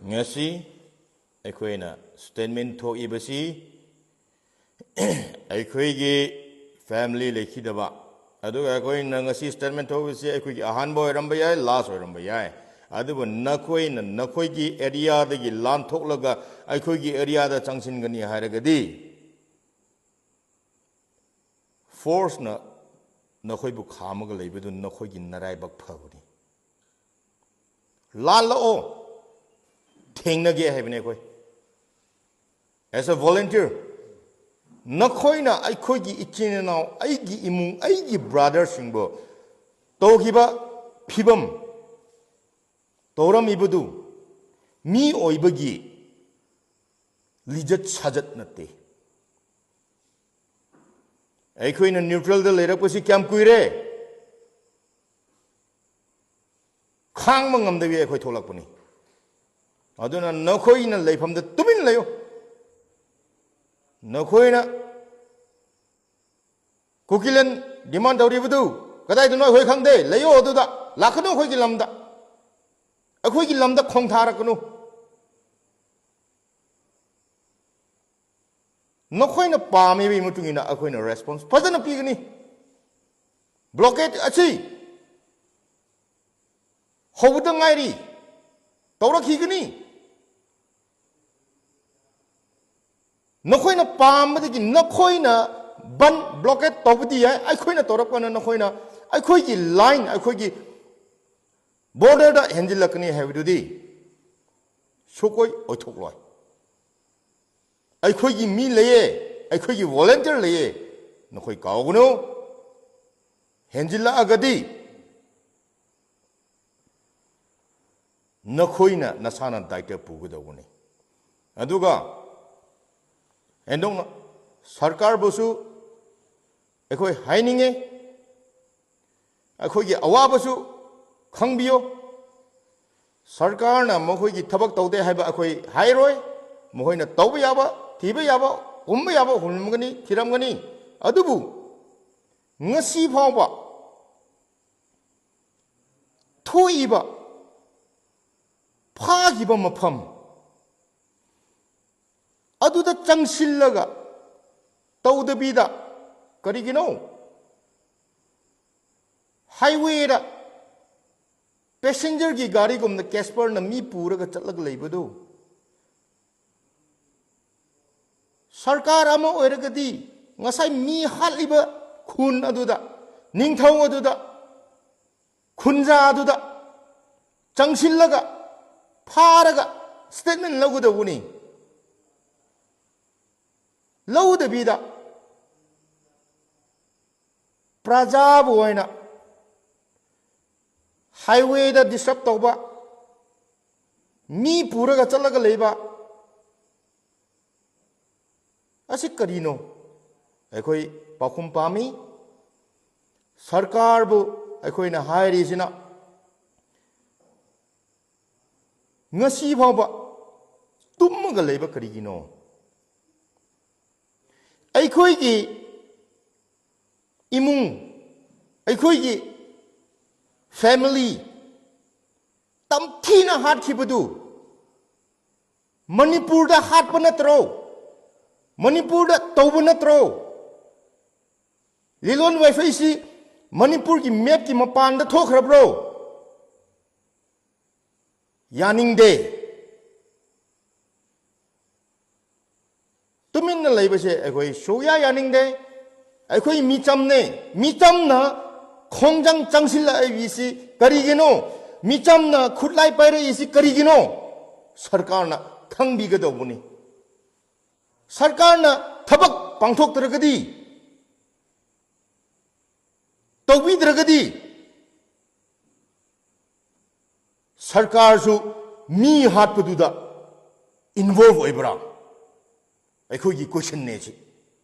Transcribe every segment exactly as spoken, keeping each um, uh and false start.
ꯉꯁꯤ ꯑꯩꯈꯣꯏꯅ ꯁ꯭ꯇꯦꯠꯃꯦꯟ ꯊꯣꯛꯏꯕꯁꯤ ꯑꯩꯈꯣꯏꯒꯤ ꯐꯦꯃꯤꯂꯤ ꯂꯩꯈꯤꯗꯕ, ꯑꯗꯨꯒ ꯑꯩꯈꯣꯏꯅ ꯉꯁꯤ ꯁ꯭ꯇꯦꯠꯃꯦꯟ ꯊꯣꯛꯏꯕꯁꯤ ꯑꯩꯈꯣꯏꯒꯤ ꯑꯍꯥꯟꯕ ꯑꯣꯏꯔꯝꯕ ꯌꯥꯏ, ꯂꯥꯁ ꯑꯣꯏꯔꯝꯕ ꯌꯥꯏ꯫ ꯑꯗꯨꯕꯨ ꯅꯈꯣꯏꯅ ꯅꯈꯣꯏꯒꯤ ꯑꯦꯔꯤꯌꯥꯗꯒꯤ ꯂꯥꯟꯊꯣꯛꯂꯒ ꯑꯩꯈꯣꯏꯒꯤ ꯑꯦꯔꯤꯌꯥꯗ ꯆꯪꯁꯤꯟꯒꯅꯤ ꯍꯥꯏꯔꯒꯗꯤ, ꯐꯣꯔꯁꯅ ꯅꯈꯣꯏꯕꯨ ꯈꯥꯝꯃꯒ ꯂꯩꯕꯗꯨ ꯅꯈꯣꯏꯒꯤ ꯅꯔꯥꯏꯕꯛ ꯐꯕꯅꯤ꯫ ꯂꯥꯜꯂꯛꯑꯣ, ꯊꯦꯡꯅꯒꯦ ꯍꯥꯏꯕꯅꯦ ꯑꯩꯈꯣꯏ꯫ As a volunteer, ꯅꯈꯣꯏꯅ ꯑꯩꯈꯣꯏꯒꯤ ꯏꯆꯤꯟ ꯏꯅꯥꯎ, ꯑꯩꯒꯤ ꯏꯃꯨꯡ, ꯑꯩꯒꯤ ꯕ꯭ꯔꯥꯗꯔꯁꯤꯡꯕꯨ ꯇꯧꯈꯤꯕ ꯐꯤꯕꯝ, ꯇꯧꯔꯝꯃꯤꯕꯗꯨ ꯃꯤ ꯑꯣꯏꯕꯒꯤ ꯂꯤꯆꯠ ꯁꯥꯖꯠ ꯅꯠꯇꯦ꯫ ꯑꯩꯈꯣꯏꯅ ꯅ꯭ꯌꯨꯇ꯭ꯔꯦꯜꯗ ꯂꯩꯔꯛꯄꯁꯤ ꯀꯌꯥꯝ ꯀꯨꯏꯔꯦ? ꯈꯥꯡꯕ ꯉꯝꯗꯕꯤ ꯑꯩꯈꯣꯏ ꯊꯣꯛꯂꯛꯄꯅꯤ꯫ ꯑꯗꯨꯅ ꯅꯈꯣꯏꯅ ꯂꯩꯐꯝꯗ ꯇꯨꯃꯤꯟ ꯂꯩꯌꯨ꯫ ꯅꯈꯣꯏꯅ ꯀꯨꯀꯤꯂꯦꯟ ꯗꯤꯃꯥꯟ ꯇꯧꯔꯤꯕꯗꯨ ꯀꯗꯥꯏꯗꯅꯣ ꯑꯩꯈꯣꯏ ꯈꯪꯗꯦ꯫ ꯂꯩꯌꯣ ꯑꯗꯨꯗ, ꯂꯥꯛꯀꯅꯨ ꯑꯩꯈꯣꯏꯒꯤ ꯂꯝꯗ꯫ ꯑꯩꯈꯣꯏꯒꯤ ꯂꯝꯗ ꯈꯣꯡ ꯊꯥꯔꯛꯀꯅꯨ꯫ ꯅꯈꯣꯏꯅ ꯄꯥꯝꯃꯤꯕꯒꯤ ꯃꯇꯨꯡ ꯏꯟꯅ ꯑꯩꯈꯣꯏꯅ ꯔꯦꯁꯄꯣꯟꯁ ꯐꯖꯅ ꯄꯤꯒꯅꯤ꯫ ꯕ꯭ꯂꯣꯀꯦꯠ ꯑꯁꯤ ꯍꯧꯕꯗ ꯉꯥꯏꯔꯤ, ꯇꯧꯔꯛꯈꯤꯒꯅꯤ꯫ ꯅꯈꯣꯏꯅ ꯄꯥꯝꯕꯗꯒꯤ ꯅꯈꯣꯏꯅ ꯕꯟ, ꯕ꯭ꯂꯣꯀꯦꯠ ꯇꯧꯕꯗꯤ ꯌꯥꯏ, ꯑꯩꯈꯣꯏꯅ ꯇꯧꯔꯛꯄꯅ ꯅꯈꯣꯏꯅ ꯑꯩꯈꯣꯏꯒꯤ ꯂꯥꯏꯟ, ꯑꯩꯈꯣꯏꯒꯤ ꯕꯣꯔꯗꯔꯗ ꯍꯦꯟꯖꯤꯜꯂꯛꯀꯅꯤ ꯍꯥꯏꯕꯗꯨꯗꯤ ꯁꯨꯛꯑꯣꯏ ꯑꯣꯏꯊꯣꯛꯂꯣꯏ꯫ ꯑꯩꯈꯣꯏꯒꯤ ꯃꯤ ꯂꯩꯌꯦ, ꯑꯩꯈꯣꯏꯒꯤ ꯚꯣꯂꯨꯟꯇꯤꯌꯔ ꯂꯩꯌꯦ, ꯅꯈꯣꯏ ꯀꯥꯎꯒꯅꯨ꯫ ꯍꯦꯟꯖꯤꯜꯂꯛꯑꯒꯗꯤ ꯅꯈꯣꯏꯅ ꯅꯁꯥꯅ ꯗꯥꯏꯇ ꯄꯨꯒꯗꯧꯕꯅꯤ꯫ ꯑꯗꯨꯒ ꯍꯦꯟꯗꯣꯛꯅ ꯁꯔꯀꯥꯔꯕꯨꯁꯨ ꯑꯩꯈꯣꯏ ꯍꯥꯏꯅꯤꯡꯉꯦ, ꯑꯩꯈꯣꯏꯒꯤ ꯑꯋꯥꯕꯁꯨ ꯈꯪꯕꯤꯌꯨ꯫ ꯁꯔꯀꯥꯔꯅ ꯃꯈꯣꯏꯒꯤ ꯊꯕꯛ ꯇꯧꯗꯦ ꯍꯥꯏꯕ ꯑꯩꯈꯣꯏ ꯍꯥꯏꯔꯣꯏ꯫ ꯃꯈꯣꯏꯅ ꯇꯧꯕ ꯌꯥꯕ, ꯊꯤꯕ ꯌꯥꯕ, ꯍꯨꯝꯕ ꯌꯥꯕ ꯍꯨꯝꯂꯝꯒꯅꯤ, ꯊꯤꯔꯝꯒꯅꯤ꯫ ꯑꯗꯨꯕꯨ ꯉꯁꯤ ꯐꯥꯎꯕ ꯊꯣꯛꯏꯕ ꯐꯥꯈꯤꯕ ꯃꯐꯝ ꯑꯗꯨꯗ ꯆꯪꯁꯤꯜꯂꯒ ꯇꯧꯗꯕꯤꯗ, ꯀꯔꯤꯒꯤꯅꯣ? ꯍꯥꯏꯋꯦꯗ ꯄꯦꯁꯦꯟꯖꯔꯒꯤ ꯒꯥꯔꯤꯒꯨꯝꯅ ꯀꯦꯁꯄꯔꯅ ꯃꯤ ꯄꯨꯔꯒ ꯆꯠꯂꯒ ꯂꯩꯕꯗꯨ, ꯁꯔꯀꯥꯔ ꯑꯃ ꯑꯣꯏꯔꯒꯗꯤ ꯉꯁꯥꯏ ꯃꯤ ꯍꯥꯠꯂꯤꯕ ꯈꯨꯟ ꯑꯗꯨꯗ, ꯅꯤꯡꯊꯧ ꯑꯗꯨꯗ, ꯈꯨꯟꯖꯥ ꯑꯗꯨꯗ ꯆꯪꯁꯤꯜꯂꯒ, ꯐꯥꯔꯒ statement ꯂꯧꯒꯗꯧꯕꯅꯤ꯫ ꯂꯧꯗꯕꯤꯗ ꯄ꯭ꯔꯖꯥꯕꯨ ꯑꯣꯏꯅ ꯍꯥꯏꯋꯦꯗ disturb ꯇꯧꯕ, ꯃꯤ ꯄꯨꯔꯒ ꯆꯠꯂꯒ ꯂꯩꯕ ꯑꯁꯤ ꯀꯔꯤꯅꯣ? ꯑꯩꯈꯣꯏ ꯄꯥꯎꯈꯨꯝ ꯄꯥꯝꯃꯤ꯫ ꯁꯔꯀꯥꯔꯕꯨ ꯑꯩꯈꯣꯏꯅ ꯍꯥꯏꯔꯤꯁꯤꯅ, ꯉꯁꯤ ꯐꯥꯎꯕ ꯇꯨꯝꯃꯒ ꯂꯩꯕ ꯀꯔꯤꯒꯤꯅꯣ? ꯑꯩꯈꯣꯏꯒꯤ ꯏꯃꯨꯡ, ꯑꯩꯈꯣꯏꯒꯤ family ꯇꯝꯊꯤꯅ ꯍꯥꯠꯈꯤꯕꯗꯨ ꯃꯅꯤꯄꯨꯔꯗ ꯍꯥꯠꯄ ꯅꯠꯇ꯭ꯔꯣ? ꯃꯅꯤꯄꯨꯔꯗ ꯇꯧꯕ ꯅꯠꯇ꯭ꯔꯣ? ꯂꯤꯂꯣꯟ ꯋꯥꯏꯐꯩꯁꯤ ꯃꯅꯤꯄꯨꯔꯒꯤ mapꯀꯤ ꯃꯄꯥꯟꯗ ꯊꯣꯛꯈ꯭ꯔꯕ꯭ꯔꯣ? ꯌꯥꯅꯤꯡꯗꯦ꯫ ꯇꯨꯃꯤꯟꯅ ꯂꯩꯕꯁꯦ ꯑꯩꯈꯣꯏ ꯁꯨꯛꯌꯥ ꯌꯥꯅꯤꯡꯗꯦ꯫ ꯑꯩꯈꯣꯏ ꯃꯤꯆꯝꯅꯦ꯫ ꯃꯤꯆꯝꯅ ꯈꯣꯡꯖꯪ ꯆꯪꯁꯤꯜꯂꯛꯏꯁꯤ ꯀꯔꯤꯒꯤꯅꯣ? ꯃꯤꯆꯝꯅ ꯈꯨꯠꯂꯥꯏ ꯄꯥꯏꯔꯛꯏꯁꯤ ꯀꯔꯤꯒꯤꯅꯣ? ꯁꯔꯀꯥꯔꯅ ꯈꯪꯕꯤꯒꯗꯧꯕꯅꯤ꯫ ꯁꯔꯀꯥꯔꯅ ꯊꯕꯛ ꯄꯥꯡꯊꯣꯛꯇ꯭ꯔꯒꯗꯤ, ꯇꯧꯕꯤꯗ꯭ꯔꯒꯗꯤ, ꯁꯔꯀꯥꯔꯁꯨ ꯃꯤ ꯍꯥꯠꯄꯗꯨꯗ involve ꯑꯣꯏꯕ꯭ꯔꯥ? ꯑꯩꯈꯣꯏꯒꯤ questionꯅꯦ ꯁꯤ꯫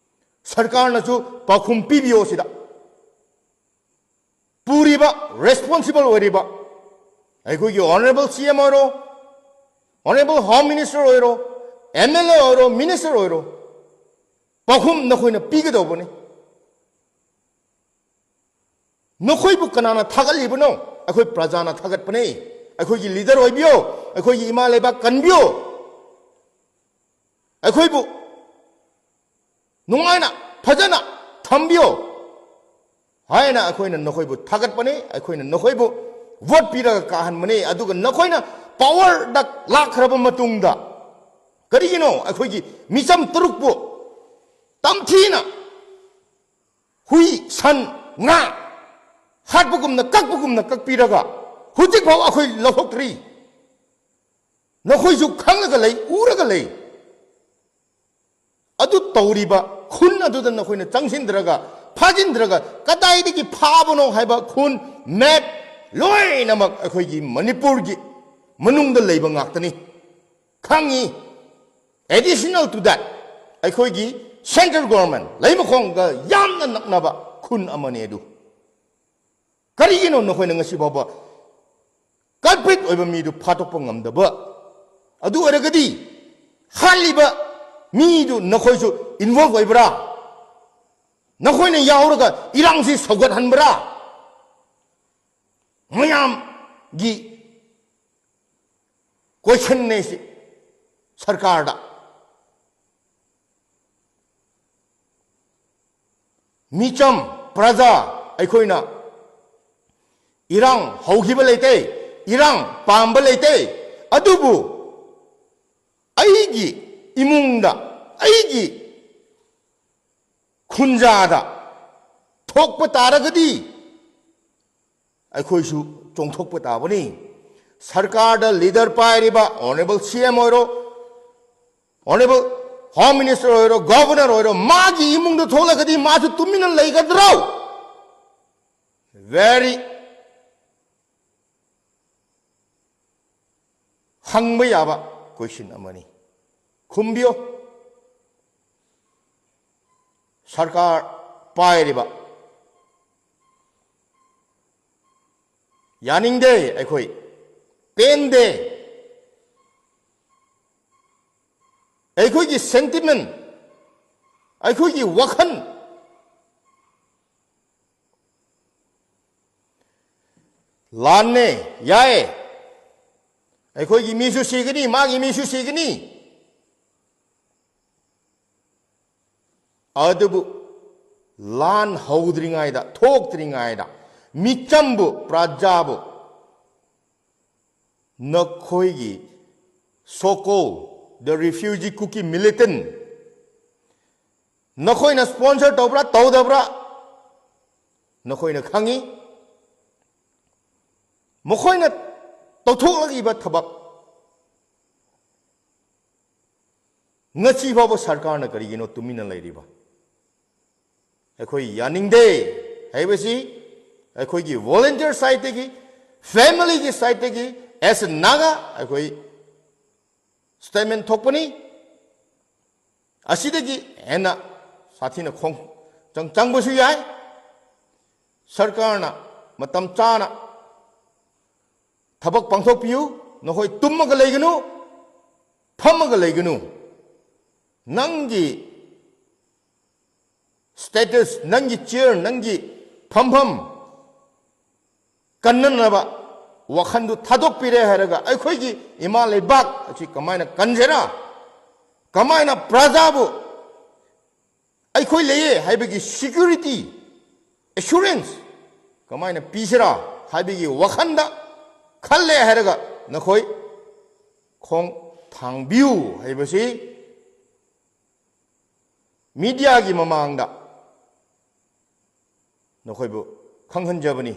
ꯁꯔꯀꯥꯔꯅꯁꯨ ꯄꯥꯎꯈꯨꯝ ꯄꯤꯕꯤꯌꯣ ꯁꯤꯗ꯫ ꯄꯨꯔꯤꯕ, responsible ꯑꯣꯏꯔꯤꯕ ꯑꯩꯈꯣꯏꯒꯤ honourable C M ꯑꯣꯏꯔꯣ, honourable Home Minister ꯑꯣꯏꯔꯣ, M L A ꯑꯣꯏꯔꯣ, minister ꯑꯣꯏꯔꯣ, ꯄꯥꯎꯈꯨꯝ ꯅꯈꯣꯏꯅ ꯄꯤꯒꯗꯧꯕꯅꯤ꯫ ꯅꯈꯣꯏꯕꯨ ꯀꯅꯥꯅ ꯊꯥꯒꯠꯂꯤꯕꯅꯣ? ꯑꯩꯈꯣꯏ ꯄ꯭ꯔꯖꯥꯅ ꯊꯥꯒꯠꯄꯅꯦ꯫ ꯑꯩꯈꯣꯏꯒꯤ ꯂꯤꯗꯔ ꯑꯣꯏꯕꯤꯌꯣ, ꯑꯩꯈꯣꯏꯒꯤ ꯏꯃꯥ ꯂꯩꯕꯥꯛ ꯀꯟꯕꯤꯌꯣ, ꯑꯩꯈꯣꯏꯕꯨ ꯅꯨꯡꯉꯥꯏꯅ ꯐꯖꯅ ꯊꯝꯕꯤꯌꯣ ꯍꯥꯏꯅ ꯑꯩꯈꯣꯏꯅ ꯅꯈꯣꯏꯕꯨ ꯊꯥꯒꯠꯄꯅꯤ꯫ ꯑꯩꯈꯣꯏꯅ ꯅꯈꯣꯏꯕꯨ ꯚꯣꯠ ꯄꯤꯔꯒ ꯀꯥꯍꯟꯕꯅꯤ꯫ ꯑꯗꯨꯒ ꯅꯈꯣꯏꯅ ꯄꯥꯋꯔꯗ ꯂꯥꯛꯈ꯭ꯔꯕ ꯃꯇꯨꯡꯗ ꯀꯔꯤꯒꯤꯅꯣ ꯑꯩꯈꯣꯏꯒꯤ ꯃꯤꯆꯝ ꯇꯔꯨꯛꯄꯨ ꯇꯝꯊꯤꯅ ꯍꯨꯏ, ꯁꯟ, ꯉꯥ ꯍꯥꯠꯄꯒꯨꯝꯅ, ꯀꯛꯄꯒꯨꯝꯅ ꯀꯛꯄꯤꯔꯒ ꯍꯧꯖꯤꯛꯐꯥꯎ ꯑꯩꯈꯣꯏ ꯂꯧꯊꯣꯛꯇ꯭ꯔꯤ? ꯅꯈꯣꯏꯁꯨ ꯈꯪꯂꯒ ꯂꯩ, ꯎꯔꯒ ꯂꯩ꯫ ꯑꯗꯨ ꯇꯧꯔꯤꯕ ꯈꯨꯟ ꯑꯗꯨꯗ ꯅꯈꯣꯏꯅ ꯆꯪꯁꯤꯟꯗ꯭ꯔꯒ, ꯐꯥꯖꯤꯟꯗ꯭ꯔꯒ, ꯀꯗꯥꯏꯗꯒꯤ ꯐꯥꯕꯅꯣ ꯍꯥꯏꯕ ꯈꯨꯟ, ꯃꯦꯞ ꯂꯣꯏꯅꯃꯛ ꯑꯩꯈꯣꯏꯒꯤ ꯃꯅꯤꯄꯨꯔꯒꯤ ꯃꯅꯨꯡꯗ ꯂꯩꯕ ꯉꯥꯛꯇꯅꯤ꯫ ꯈꯪꯉꯤ꯫ Additional to that, ꯑꯩꯈꯣꯏꯒꯤ central government, ꯂꯩꯃꯈꯣꯡꯒ ꯌꯥꯝꯅ ꯅꯛꯅꯕ ꯈꯨꯟ ꯑꯃꯅꯤ ꯑꯗꯨ꯫ ꯀꯔꯤꯒꯤꯅꯣ ꯅꯈꯣꯏꯅ ꯉꯁꯤ ꯐꯥꯎꯕ culprit ꯑꯣꯏꯕ ꯃꯤꯗꯨ ꯐꯥꯗꯣꯛꯄ ꯉꯝꯗꯕ? ꯑꯗꯨ ꯑꯣꯏꯔꯒꯗꯤ ꯍꯥꯠꯂꯤꯕ ꯃꯤꯗꯨ ꯅꯈꯣꯏꯁꯨ involve ꯑꯣꯏꯕ꯭ꯔꯥ? ꯅꯈꯣꯏꯅ ꯌꯥꯎꯔꯒ ꯏꯔꯥꯡꯁꯤ ꯁꯧꯒꯠꯍꯟꯕ꯭ꯔꯥ? ꯃꯌꯥꯝꯒꯤ questionꯅꯦ ꯁꯤ ꯁꯔꯀꯥꯔꯗ꯫ ꯃꯤꯆꯝ, ꯄ꯭ꯔꯖꯥ, ꯑꯩꯈꯣꯏꯅ ꯏꯔꯥꯡ ꯍꯧꯈꯤꯕ ꯂꯩꯇꯦ, ꯏꯔꯥꯡ ꯄꯥꯝꯕ ꯂꯩꯇꯦ꯫ ꯑꯗꯨꯕꯨ ꯑꯩꯒꯤ ꯏꯃꯨꯡꯗ, ꯑꯩꯒꯤ ꯈꯨꯟꯖꯥꯗ ꯊꯣꯛꯄ ꯇꯥꯔꯒꯗꯤ ꯑꯩꯈꯣꯏꯁꯨ ꯆꯣꯡꯊꯣꯛꯄ ꯇꯥꯕꯅꯤ꯫ ꯁꯔꯀꯥꯔꯗ ꯂꯤꯗꯔ ꯄꯥꯏꯔꯤꯕ Honourable C M ꯑꯣꯏꯔꯣ, Honourable Home Minister ꯑꯣꯏꯔꯣ, Governor ꯑꯣꯏꯔꯣ, ꯃꯥꯒꯤ ꯏꯃꯨꯡꯗ ꯊꯣꯛꯂꯒꯗꯤ ꯃꯥꯁꯨ ꯇꯨꯃꯤꯟꯅ ꯂꯩꯒꯗ꯭ꯔꯣ? Very ꯍꯪꯕ ꯌꯥꯕ question ꯑꯃꯅꯤ꯫ ꯈꯨꯝꯕꯤꯌꯣ꯫ ꯁꯔꯀꯥꯔ ꯄꯥꯏꯔꯤꯕ, ꯌꯥꯅꯤꯡꯗꯦ ꯑꯩꯈꯣꯏ, ꯄꯦꯟꯗꯦ꯫ ꯑꯩꯈꯣꯏꯒꯤ sentiment, ꯑꯩꯈꯣꯏꯒꯤ ꯋꯥꯈꯜ ꯂꯥꯟꯅꯦ, ꯌꯥꯏ꯫ ꯑꯩꯈꯣꯏꯒꯤ ꯃꯤꯁꯨ ꯁꯤꯒꯅꯤ, ꯃꯥꯒꯤ ꯃꯤꯁꯨ ꯁꯤꯒꯅꯤ꯫ ꯑꯗꯨꯕꯨ ꯂꯥꯟ ꯍꯧꯗ꯭ꯔꯤꯉꯩꯗ, ꯊꯣꯛꯇ꯭ꯔꯤꯉꯩꯗ ꯃꯤꯆꯝꯕꯨ, ꯄ꯭ꯔꯖꯥꯕꯨ ꯅꯈꯣꯏꯒꯤ so called the refugee Kuki militant ꯅꯈꯣꯏꯅ sponsor ꯇꯧꯕ꯭ꯔꯥ ꯇꯧꯗꯕ꯭ꯔꯥ ꯅꯈꯣꯏꯅ ꯈꯪꯉꯤ꯫ ꯃꯈꯣꯏꯅ ꯇꯧꯊꯣꯛꯂꯛꯏꯕ ꯊꯕꯛ ꯉꯁꯤ ꯐꯥꯎꯕ ꯁꯔꯀꯥꯔꯅ ꯀꯔꯤꯒꯤꯅꯣ ꯇꯨꯃꯤꯟꯅ ꯂꯩꯔꯤꯕ? ꯑꯩꯈꯣꯏ ꯌꯥꯅꯤꯡꯗꯦ ꯍꯥꯏꯕꯁꯤ ꯑꯩꯈꯣꯏꯒꯤ volunteer sideꯇꯒꯤ, familyꯒꯤ sideꯇꯒꯤ, as a Naga ꯑꯩꯈꯣꯏ statement ꯊꯣꯛꯄꯅꯤ꯫ ꯑꯁꯤꯗꯒꯤ ꯍꯦꯟꯅ ꯁꯥꯊꯤꯅ ꯈꯣꯡ ꯆꯪ-, ꯆꯪꯕꯁꯨ ꯌꯥꯏ꯫ ꯁꯔꯀꯥꯔꯅ ꯃꯇꯝ ꯆꯥꯅ ꯊꯕꯛ ꯄꯥꯡꯊꯣꯛꯄꯤꯌꯨ꯫ ꯅꯈꯣꯏ ꯇꯨꯝꯃꯒ ꯂꯩꯒꯅꯨ, ꯐꯝꯃꯒ ꯂꯩꯒꯅꯨ꯫ ꯅꯪꯒꯤ status, ꯅꯪꯒꯤ chair, ꯅꯪꯒꯤ ꯐꯝꯐꯝ ꯀꯟꯅꯅꯕ ꯋꯥꯈꯟꯗꯨ ꯊꯥꯗꯣꯛꯄꯤꯔꯦ ꯍꯥꯏꯔꯒ ꯑꯩꯈꯣꯏꯒꯤ ꯏꯃꯥ ꯂꯩꯕꯥꯛ ꯑꯁꯤ ꯀꯃꯥꯏꯅ ꯀꯟꯖꯔꯥ? ꯀꯃꯥꯏꯅ ꯄ꯭ꯔꯖꯥꯕꯨ ꯑꯩꯈꯣꯏ ꯂꯩꯌꯦ ꯍꯥꯏꯕꯒꯤ security, assurance ꯀꯃꯥꯏꯅ ꯄꯤꯁꯤꯔꯥ ꯍꯥꯏꯕꯒꯤ ꯋꯥꯈꯟꯗ ꯈꯜꯂꯦ ꯍꯥꯏꯔꯒ ꯅꯈꯣꯏ ꯈꯣꯡ ꯊꯥꯡꯕꯤꯌꯨ ꯍꯥꯏꯕꯁꯤ mediaꯒꯤ ꯃꯃꯥꯡꯗ ꯅꯈꯣꯏꯕꯨ ꯈꯪꯍꯟꯖꯕꯅꯤ꯫